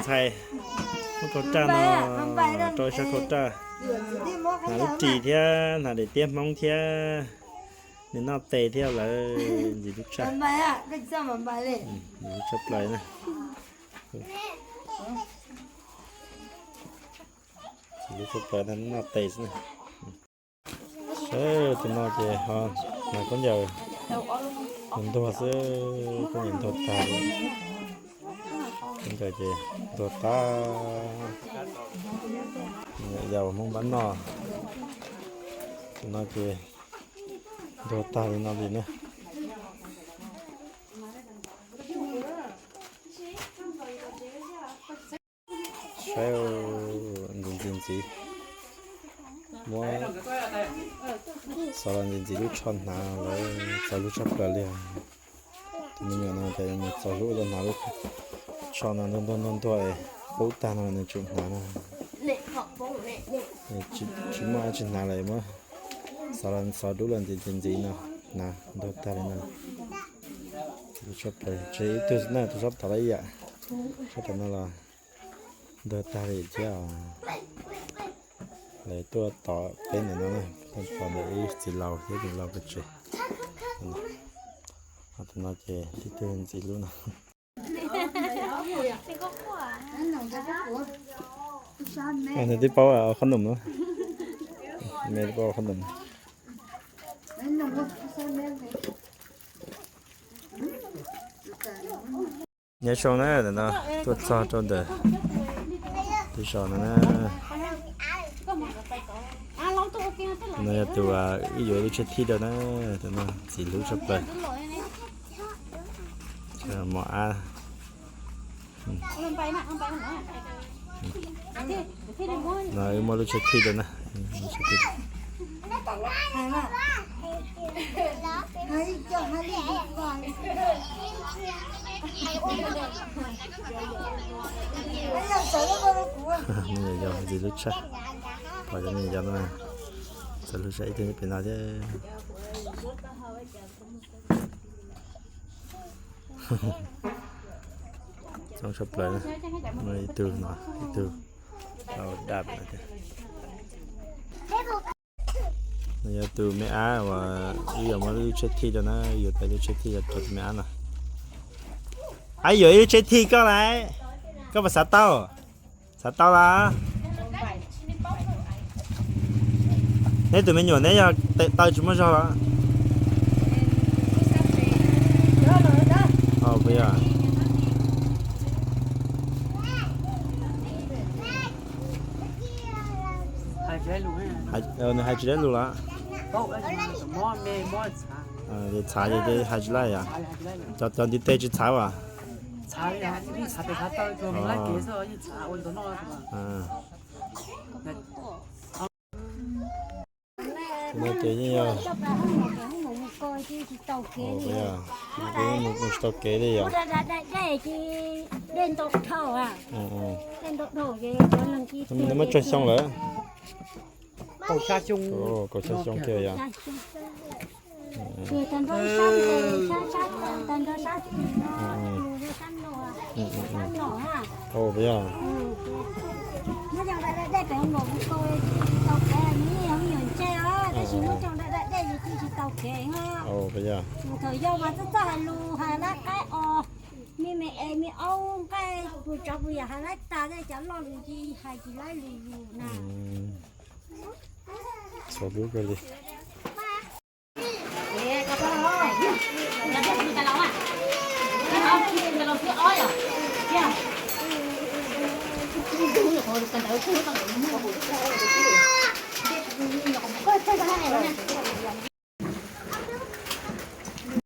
Hais, muab khau raj no rau sab khau raj, hnav lub ris thiab hnav daim tiab Hmoob thiab, nws noj tes thiab lawv ntxiv lub tshaj. Ntxiv lub tshaj plaws na. Ntxiv lub tshaj plaws na, noj tes xwb na. Sawv tus no ces ho hnav khaub ncaws ntuag xwb, khaub ncaws ntuag tag li. Khaub ncaws ces ntuag tag, yam Hmoob npab noj. Tus no ces ntuag tag li no li na. Saib, ntxiv ntxiv ntxiv, muab xov los ntxiv ntxiv lub tsho hnav lawv txaus hlub tshaj plaws li. Tus me nyuam no ces mus txaus hlub los hnav lub tsho no ntuag ntuag ntuag ntuag, qub tag no nws tseem hnav na. Tsis muaj dab tsi hnav lawm, muab xov los xov dub los ntxiv ntxiv ntxiv no hnav ntuag tag li no. Ntxiv hlub tshaj plaws, tseg ib tug na, tus sab tom los ib yam, sab tom no los ntuag tag li thiab os. Lawv tuaj tos peb ntawm no na, tuaj tos ntawm ib txiv laus thiab tus lau pes tsawg. Tus no ces tib tug ntxiv hlub no. Nws twb paub khob noom na. Me twb paub khob noom. Nyob zoo na, ntawm no tuaj txog rau ntawm tus zos no na. Tus no yog tus wb yuav lub tsheb thij rau na, tus no ntxiv hlub tshaj plaws. Mos ab. No wb muab lub tsheb thij rau na. Me nyuam yaus ntxiv lub tshaj, pom cov me nyuam yaus no txaus hlub tshaj ib tug nyob pem no thiab. Coob tshaj plaws, muaj ib tug no, ib tug lau daj no thiab. No yog tus me ab uas wb yuav muab lub tsheb thij rau na, wb yuav tau lub tsheb thij rau tus me ab no. Ab, yuav ib lub tsheb thij koj lawm, koj puas xav tau? Xav tau los? Neb tus me nyuam neb yog tes taw tsis muaj zog los? Puas yog? Nws hais tsis tau lus los? Ces txhav ces hais tsis laij yom? Cov ntiv tes tsis txhav as? Ces yeej yog, mus tsis tau kev li yom? Nws muaj tsawg xyoo lawm? Kaum xya xyoo kiag yom? Puas yog? Puas yog? Me me es me aub nqaij puas tsav puas yam hais laib tas, cov loj lus ces hais tsis laib lus lus na. Txaus hlub kawg li.